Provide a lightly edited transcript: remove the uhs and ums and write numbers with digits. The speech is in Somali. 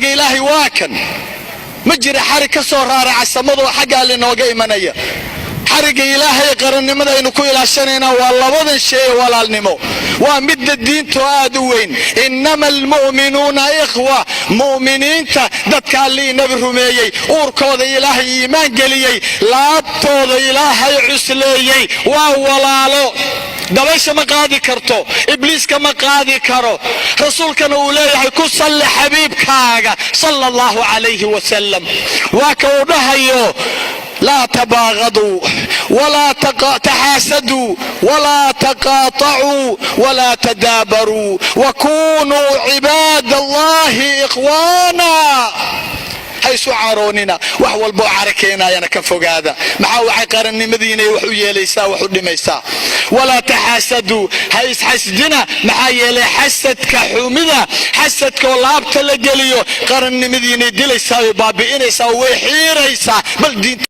Xarigga Ilaahay waa kan. Ma jira xarig ka soo raaraca samadoo xaggaa linooga imanaya. Xarigga Ilaahay qarannimada aynu ku ilaashanaynaa waa labadan shay: walaalnimo, waa midda diinto aad u weyn. إنما المؤمنون إخوة. Mu'miniinta, dadka Allihii Nebi rumeeyey, uurkooda Ilaahay iimaan geliyey, laabtooda Ilaahay cusleeyey, waa walaalo. Dabaysha ma qaadi karto, Ibliiska ma qaadi karo. Rasuulkana uu leeyahay, ku salli xabiibkaaga صلى الله عليه وسلم. Waa ka uu dhahayo: لا تباغضوا ولا تحاسدوا ولا تقاطعوا ولا تدابروا وكونوا عباد الله إخوانا. Ha isu caroonina, wax walboo caro keenayana ka fogaada. Maxaa waxay qarannimadiinay wax u yeelaysaa, wax u dhimaysaa. ولا تحاسدوا, ha isxasdina. Maxaa yeelay xasadka xumida, xasadkaoo laabta la geliyo, qarannimadiinay dilaysaa oo baabi'inaysaa oo way xiiraysaa. Bal diinta